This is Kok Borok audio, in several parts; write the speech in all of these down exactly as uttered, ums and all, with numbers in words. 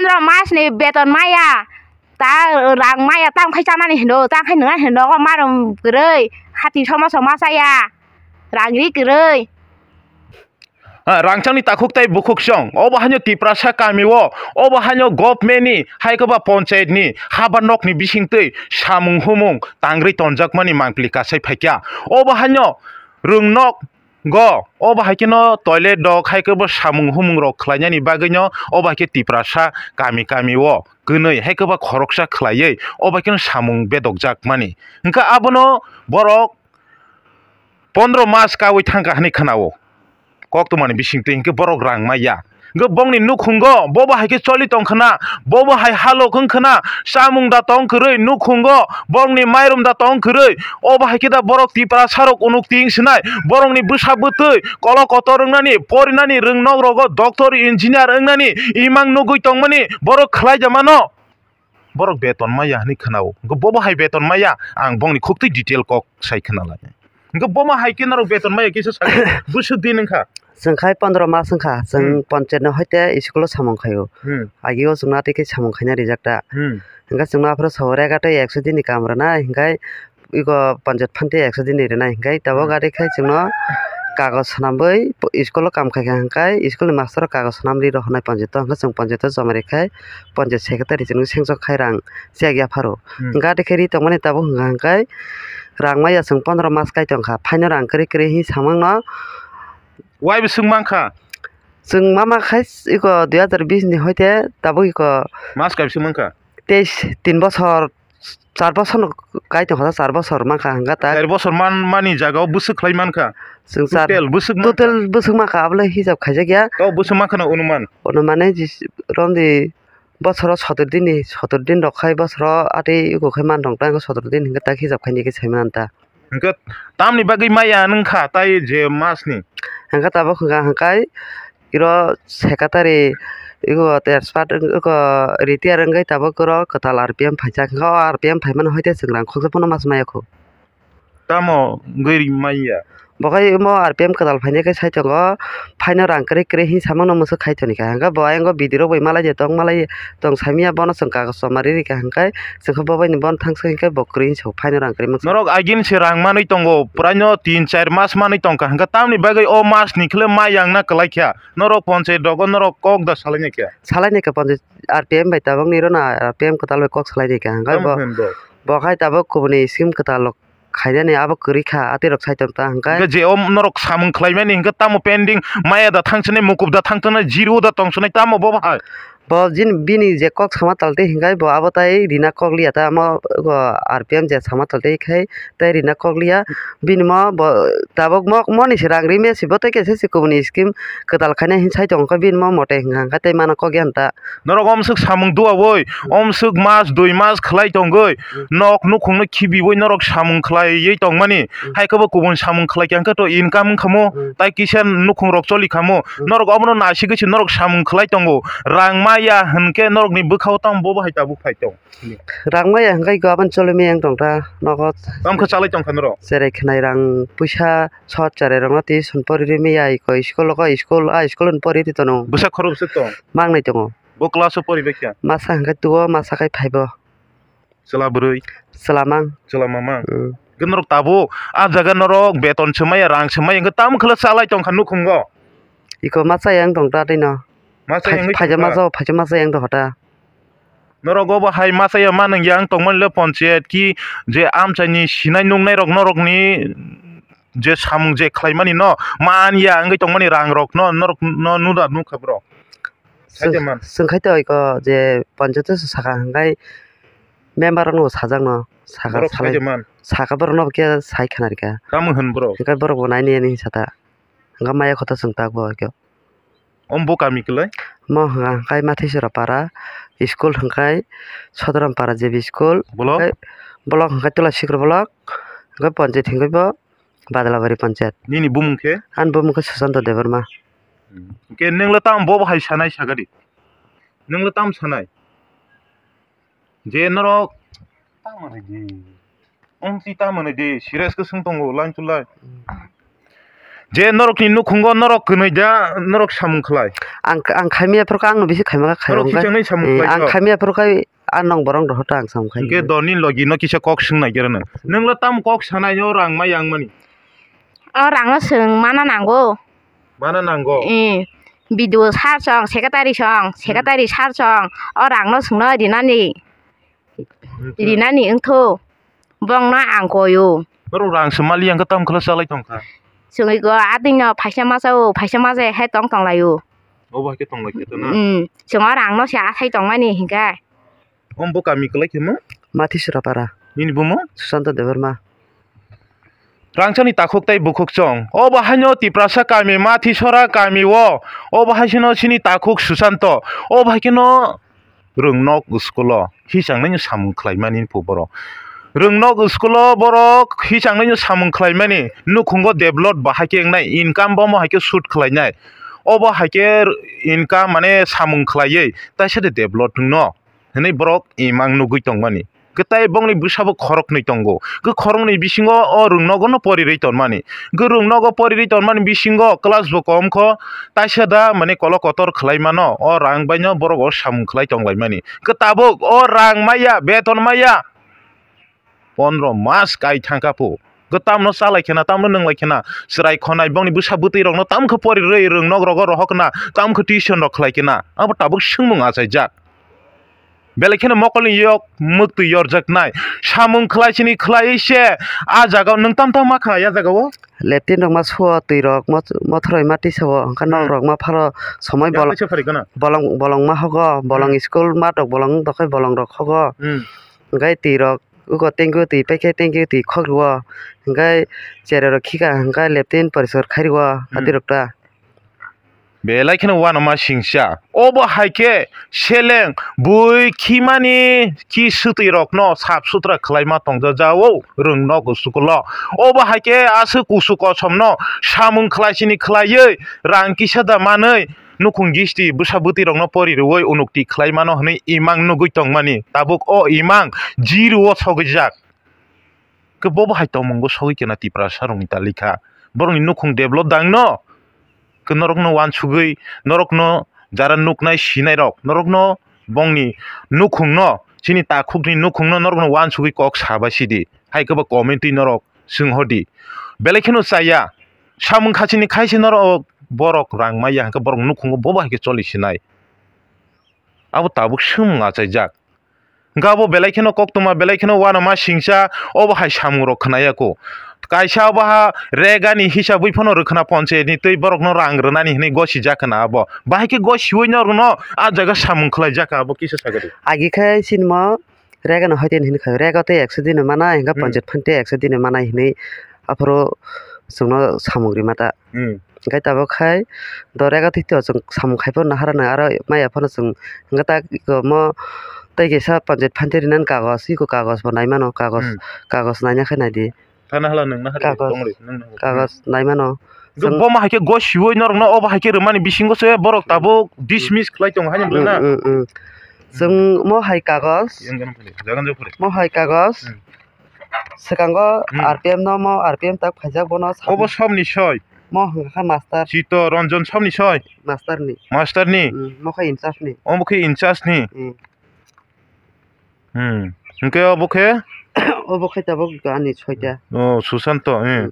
Pondro mas ni beton maya, ta rang maya, tang khai chanani hino, tang khai nwngnani hino, nogo marom kwrwi, hati somo somo chaya, rang ri kwrwi. Ah, rangchakni takhuk tei bukhuk chwng, obo haino Tiprasa kami o, obo haino government ni, hai khe ba ponchayat ni haba nok ni bising twi samung humung tangri tonjakmani mangpili kasai phaikha. Obo haino rwngnok go, obo hai kheno toilet rok hai khe bo samung humung rok khlainani bagwi no obo hai khe Tiprasa kami kami o kwnwi hai khe ba khoroksa khlaiwi obo hai kheno samung bedokjakmani. Hwnkhe abono borok pondro mas kaui thangkha hwnwi khna-o. Koktwmani bisingtwi hwnkhe borok rang maya. Hwnkhe bongni nukhungo bobo hai khe choli tongkhna, bobo hai halok wngkhna, chamung da tong kwrwi nukhungo, bongni mairum da tong kwrwi, obo hai khe da borok Tiprasa rok unuk ting sinai, borokni bwsa bwtwi kolok kotor wngnani, porinani rwngnok rogo doctor, engineer wngnani imang nugwi tongmani borok khlai da mano. Borok beton maya hwnwi khna-o. Hwnkhe bobo hai beton maya, ang bongni khuktwi detail kok sai khna lai. Hwnkhe bomo hai khe norok beton maya kisa sakhe bwswk din wngkha? Chwng khai pondro mas wngkha, chwng Hmm. Ponchayat no hoite school o samung khaio. Hmm. Agio chwngno tei khe samung khaina rijak ta. Hmm. Hwnkhe chwngno aphuru sao rega tei ekso din ni kaam rwnai, hwnkhe iko Ponchayat phan tei ekso din ni rwnai, hwnkhe tabuk Hmm. gari khai chwngno kagoj swnamwi school o kaam khaikha, hwnkhe school ni master o kagoj swnamri rohornai Ponchayat o, hwnkhe chwng Ponchayat o joma rikhe Ponchayat secretary chwngno sengchok khai rang chek yapharo. Hmm. Hwnkhe atwi khe ri tongmani tabuk hwnka hwnkhe rang maya chwng pondro mas kai tongkha, phaino rang kwrwi kwrwi hinwi samangno. Waibo swk mankha? Chwng mama khai iko dui hazar bish ni hoite tabuk iko Mas kaibisa mankha? Teis tin bosor, char bosor no kai tongkha, char bosor mankha hwnkhe ta. Char bosor man mani jaga o bwswk khlai mankha? Chwng char Total bwswk mankha? Total bwswk mankha, abole hisab khaijak ya. O bwswk mankha na onuman? Onuman jis-, romdi bosoro sotor din ni, sotor din rok khai bosoro atwi iko khai man tong ta, sotor din hwnkhe tak hisab khainai khe sai man ta. Hwnkhe tamni bagwi maya wngkha tai je mas ni? Hwnkhe tabuk hwnkha hwnkhe iro secretary iko expert iko retire wngwi tabuk oro kwtal R P M phaijak, hwnkhe o R P M phaimani hoite chwng rang khoksa phano mas maya kho. Tamo wngwi manya? Bo khai omo R P M kwtal phainai khe sai tongo, phaino rang kwrwi kwrwi hinwi samano mwswk khai tonikha. Hwnkhe bo ayang B D rok bai malai de tong, malai tong saimanya, bono chwng kagoj joma ri rikha hwnkhe chwng khe bo bai ni bono thangsa hwnkhe bo kwrwi hinwi sao, phaino rang kwrwi mangsa. Norok agin se rang manwi tongo, puraino tin char mas manwi tongkha, hwnkhe tamni bagwi o mas ni khle ma yang na kwlai kha? Norok ponchayat rogo norok kok da salai nai kha? Salai nai kha ponchayat, R P M bai tabuk ni rw na, R P M kwtal bai kok salai nai kha, hwnkhe Tamo bo, hwn bo? Bo khai tabuk kubuni scheme kwtal rok khainani abo kwrwi kha, atwi rok sai tong ta hwnkhe. Hwnkhe je o norok samung khlaimani hwnkhe tamo pending, maya da thangsinai, mukup da thangsinai, jiro da tongsinai, tamo bo bahai? Bo jin bini je kok sama taltwi hwnkhe bo abo tai rina kok liya ta, omo R P M je sama taltwi khai tai rina kok liya. Bini mo bo tabuk mo, moni se rang ri mesi bo tai kaisa se kubuni scheme kwtal khainai hinwi sai tong kha, bini mo mote hwnkha hwnkhe tai mano kok ya ta. Norok omswk samung duaui, omswk mas dui mas khlai tongwi, nok nukhungno khibiui norok samung khlaiwi tongmani, hai khe bo kubun samung khlai kha hwnkhe to income wngkha mo, tai kisa nukhung rok choli kha mo. Norok obono naisigwi se norok samung khlai tongo, rang maya hwnkhe norokni bwkhao tamo bo bahai tabuk phai tong? Rang maya hwnkhe iko aboni choli maya wng tong ta nogo. Tamo khe chalai tong kha norok? Cherai khwnai rang puisa sot cherai rokno twi son pori ri maya iko school o, school a school ni pori ri tono. Bwsa khorok bwswk tong? Mangnai tongo. Bo class o pori bai kha? Masa hwnkhe two o, masa khai five o. Chwla bwrwi? Chwla mang. Chwla mamang? Hmm. Hwnkhe norok tabuk a jaga norok beton swmaya, rang swmaya, hwnkhe tamo khe chalai tong kha nukhungo? Iko masa yang tong ta twi no. Masa yang tong kha? Phaisa masa o, phaisa masa yang tong kha ta. Norok obo hai masa ya ma nung yang tongmani le ponchayat ki je amchaini sinai nungnai rok norokni je samung je khlaimani no man ya wngwi tongmani rang rok no norok no nuna nukha bro. Chwng, Kaitor man. Chwng khai to iko je ponchayat o saka hwnkhe member rok no sajak no saka Borok salai, kaitor man. Saka borok no khe sai khna rikha. Tamo hwn bro? Hwnkhe borok bo naini ani hinwi sata. Hwnkhe maya kho to chwng tak bo hwnkhe. Omo bo kami kwlai? Mo hwnka hwnkhe Mathisora para, school hwnkhe Sodoram para J B school. Block? Hwnkhe block hwnkhe Tulasikro block, hwnkhe ponchayat hwnkhe bo Badalabari ponchayat. Nini bumung khe? Ani bumung khe Susanto Debbarma. Hmm. Hwnkhe nwng le tamo bo hai sanai sagadi? Nwng le tamo sanai? Je norok tamo rwdi. Wng twi tamo nai di, serious khe swng tongo, line to line. Je norokni nukhungo norok kwnwi da norok samung khlai. Ang, ang khaimya phuru khe ang no bisi khaima kha Norok khairok khichangni samung khe. Khlai Ang kho. Khaimya phuru khe ang nong borok rok hoto ang samung khai. Hwnkhe doni logi no kisa kok swng nai khe rwno. Nwng le tam kok sanai no rang ma yang mani. O rang no swng mana nango. Mana nango. Eh, B D O sir song, secretary song, secretary sir song. O rang no swng no rinani. Rinani wngtho. Bongno ang koyo. Borok rang se mali ang tam khwlai chalai tongkha. Chwngwi go ading no phaisa masa o, phaisa masa hai tong tong laio. Obo hai khe tong lai khe to na. Hmm. Chwng o rang no se asai tong mani hinkhe. Om bo kami kwlai khe mo? Mathi Surapara. Nini bumo? Susanto Debbarma. Rangchakni takhuk tei bukhuk chong. Obo haino Tiprasa kami, Mathisora kami o. Obo hai sino chini takhuk Susanto. Obo hai kheno Rwngnok school o hisang nai samung khlai mani phu borok. Rwngnok school o borok hisang nai samung khlai mani nukhungo develop bahai khe wngnai, income bo mo hai khe shoot khlai nai. Obo hai khe income mane samung khlaiwi taisa de develop wngno hinwi borok imang nugwi tong mani. Kwtai bongni bwsabo khoroknwi tongo. Khe khoroknwi bisingo o rwngnogo no porirwi tonmani. Khe rwngnogo porirwi tonmani bisingo class bo kom kho, taisa da mane kolo kotor khlai mano, o rang bai no borok o samung khlai tong lai mani. Khe tabuk o rang maya, beton maya, pondro mas kai thang kha phu. Khe tamno chalai khena, tamno nwnglai khena, chwrai khonai bongni bwsa bwtwi rokno tam khe porirwi rwngnok rogo rohok khna, tam khe tuition rok khlai khena. Abo tabuk swngmung achaijak. Belai kheno mokolni yok mwktwi yorjaknai. Samung khlai sini khlai se a jaga o nwng tam tam ma kha ya jaga o? Leptin rok ma suo, twi rok mo-, mothoroi ma tisa o, hwnkhe nok Hmm. rok ma pharo somoi Yang bol-, kaisa phari gana? bolong, bolong ma hogo, bolong Hmm. school mat rok bolong wng tokhe bolong rok hogo. Hmm. Hwnkhe twi rok uko tengkio twi paikhe tengkio twi khok rwo. Hwnkhe cherai rok khika hwnkhe leptin poriskar khai rwo Hmm. hati rok ta. Belai kheno uanama singcha. Obo hai khe seleng bui khimani khi swtwi rokno sap sutra khlaima tongjajago rwngnok school o. Obo hai khe aswk kusu kosom no samung khlai sini khlaiwi rang kisa da manwi nukhung gisti bwsa bwtwi rokno pori rwui unukti khlai mano hwnwi imang nugui tongmani. Tabuk o imang zero o sogwijak. Khe bobo hai tongmungo sogwi kena Tiprasa rokni talikha. Borokni nukhung develop dangno. Khe norokno uansugwi, norokno jara nuknai sinai rok, norokno bongni nukhungno, chini takhukni nukhungno norokno uansugwi kok sabai sidi. Hai khe bo committee norok swng hodi. Belai kheno chaya. Samung khachini khaise norok borok rang maya hwnkhe borok nukhungo bobo hai khe choli sinai. Abo tabuk swngmung achaijak. Hwnkhe abo belai kheno koktwma, belai kheno uanama singcha, obo hai samung rok khwnaya kho. Kaisa obo ha regani hisabwi phano rwkhwna ponchayat ni twi borokno rang rwnani hinwi gosijak khwna abo. Bahai khe gosiwi norokno ah jaga samung khlaijak kha abo kisa sagadi. Agi khe sinimo regano hoiten hinkha, rega tei ekso dino manai, hinkhe Hmm. ponchayat phante ekso dino manai hinwi aphuru chwngno samung rima ta. Hmm. Hwnkhe tabuk khai do rega twi twi o chwng samung khai phano nahara nai aro maya phano chwng hwnkhe ta iko mo tei kaisa panchayat phan twi rinani kagoj, iko kagoj bo nai mano, kagoj, Hmm. kagoj naina khe nai di. Thana hala nwng nahar Kagoj. Tongri, nwng nahar. Kagoj nai mano. Chwng Bo ma hai khe gosiwi norokno obo hai khe rwmani bisingo se borok tabuk dismiss khlai tongo haino Hmm, bwrwino. Hmm, hmm. Chwng mo hai kagoj, Yang gana phari, jagan jok phari. Mo hai kagoj, Hmm. Swkango Hmm. R P M no mo R P M tak phaijak bono Obo sabni. Somni soi. Mo hwnkha kha master. Chito Ranjan somni soi. Master ni. Master ni. Hmm, mo kha in charge ni. Omo khe in charge ni. Hmm. Hmm. Hwnkhe obo khe? Obo khe tabuk ani soita. Oh, Susanto, eh. Hmm.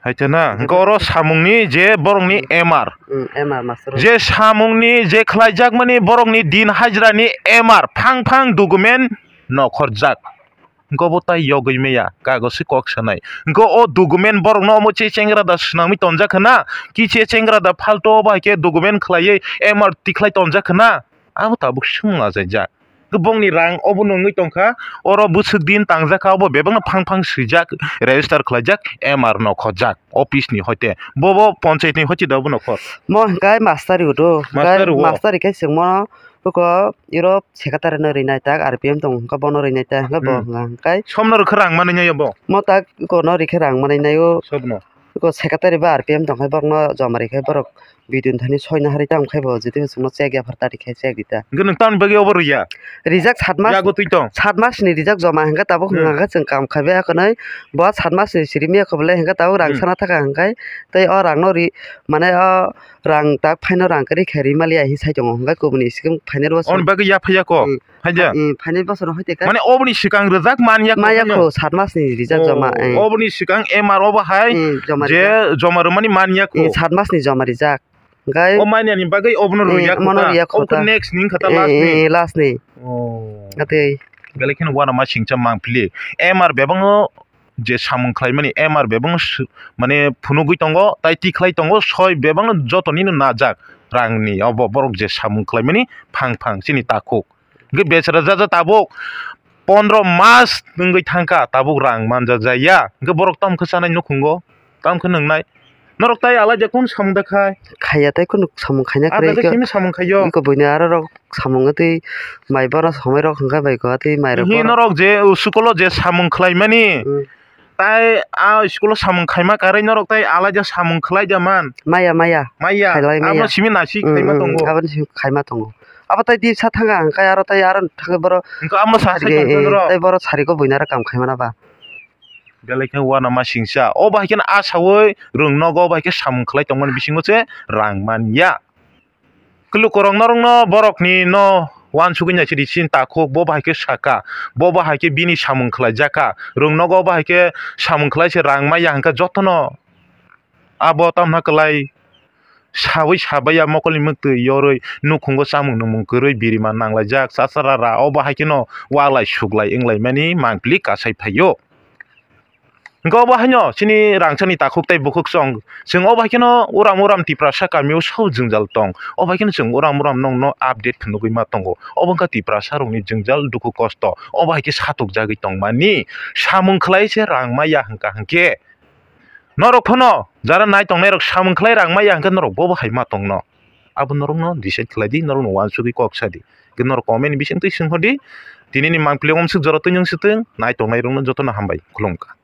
Haitha na, hwnkhe oro samungni je borokni Hmm. M R. Hmm, M R master. Je samungni je khlaijakmani borokni din hajrani M R phang phang document nokhorjak. Hwnkhe obo tai yogwi maya, kagoj se kok sanai. Hwnkhe o document borokno omo che chengra da swnamwi tonjak khna, ki che chengra da phalto obo hai khe document khlaiwi M R tikhlai tonjak khna, abo tabuk swngma jaijak. Hwnkhe bongni rang obo nungwi tongkha, oro bwswk din tangjak kha, obo bebakno phang phang swijak, register khlaijak, M R no khojak, office ni hoite. Bobo ponchayat ni hoite da obo nokhor. Mo hwnkhe master rw do, Master rw o. Master rw khe chwngmo Oko iro secretary no rinai tak R P M tong hwnkhe bono rinai tak hwnkhe bo Hmm. hwnka hwnkhe. Somno rwkhe rang manwi nai bo? Mo tak iko no rikhe rang manwi nai o. Sobno? Iko secretary ba R P M tong khai borok no joma rikhe borok Bidin thani soi na hari tam khai bo, jiti chwngno check ya phar tari khai check di ta. Hwnkhe nwng tamni bagwi obo rwya? Rijak sat mas, yago twi tong. Sat mas ni rijak joma hwnkhe tabuk Hmm. hwnkha khe chwng kam khai bai akonoi. Bo sat mas ni siri miya kho bole hwnkhe tabuk rang Hmm. sana thaka hwnkhe tei o rang no ri, mane o rang tak phaino rang kwrwi khe ri maliya hi sai tongo hwnkhe kubuni scheme phainai rw. Oni bagwi ya phaiya ko? Hmm. Phaija? Hmm, phainai bosor hoite ka. Mane oboni swkang rijak man ya ko Maya hwnyo? Kho sat mas ni rijak Oh, joma, eh. Oboni swkang M R obo hai Hmm, joma je rijak. Joma rwmani man ya ko? Hmm, sat mas ni joma rijak. Hwnkhe O manya ni bagwi obono eh, rwya mono khota. Rwya Obo khota. Next ni khata Eh, last ni. Eh, last ni. Oh. Atwi. Belai kheno uanama singcha mangpili. M R bebakno je samung khlaimani M R bebakno su-, mane phunugwi tongo, tai tikhlai tongo, soi bebakno joto nino najak rangni. Obo borok je samung khlaimani phang phang chini takhuk. Hwnkhe bechara jaja tabuk pondro mas wngwi thangkha, tabuk rang manjak jaya. Hwnkhe borok tamo khe chanai nukhungo, tamo khe nwngnai. Norok tai alaida kunu samung da khai? Khaiya, tai kunu samung khaina kwrwi Ada khe khe. Simi samung khaiyo. Iko buini aro rok samung twi mai bono somoi rok hwnkhe bai kho twi mai rok Hi bono. Norok je school o je samung khlaimani. Hmm. Tai a school o samung khaima karwi norok tai alaida samung khlai da man. Maya, maya. Maya. Khailai maya. Abo simi nasi Hmm, khaima hmm, tongo. Abo simi khaima tongo. Abo tai di sa thanga hwnkhe aro tai aro thangwi boro Hwnkhe amo sa sari, sai tongkhe eh, norok. Tai boro sari ko buina ro kam khaimana ba. Belai khe uanama singcha. O bahai khe asaui rwng nogo bahai khe samung khlai tongmani bisingo se rang manya. Kwlwkorok norokno borokni no uansugwi naisidi chini takhuk bo bahai khe saka, bo bahai khe bini samung khlaijakha, rwng nogo bahai khe samung khlai se rang maya hwnkhe jotono abo tamna kwlai saui sabaiya mokolni mwktwi yorwi nukhungo chamung nungmung kwrwi birima nanglaijak chasarara o bahai kheno walai suklai wnglaimani mangpili kasai phaio. Hwnkhe obo haino chini rangchakni takhuk tei bukhuk chwng. Chwng obo hai kheno uram uram Tiprasa kamio sao jwngjal tong. Obo hai kheno chwng uram uram nokno update khe nugwi ma tongo. Obo wngkha Tiprasa rokni jwngjal dukhu kosto. Obo hai khe satok jagwi tongmani. Samung khlai se rang maya hwnkha hwnkhe. Norok phano jara nai tongnai rok samung khlai rang maya hwnkhe norok bobo hai ma tongno. Abo norokno decide khlai di, norokno uansugwi kok sa di. Hwnkhe norok comment ni bisingtwi swng hor di. Tinini mangpili omswk jora twi wng swtwng, nai tongnai rokno jotono hambai. Khulumkha.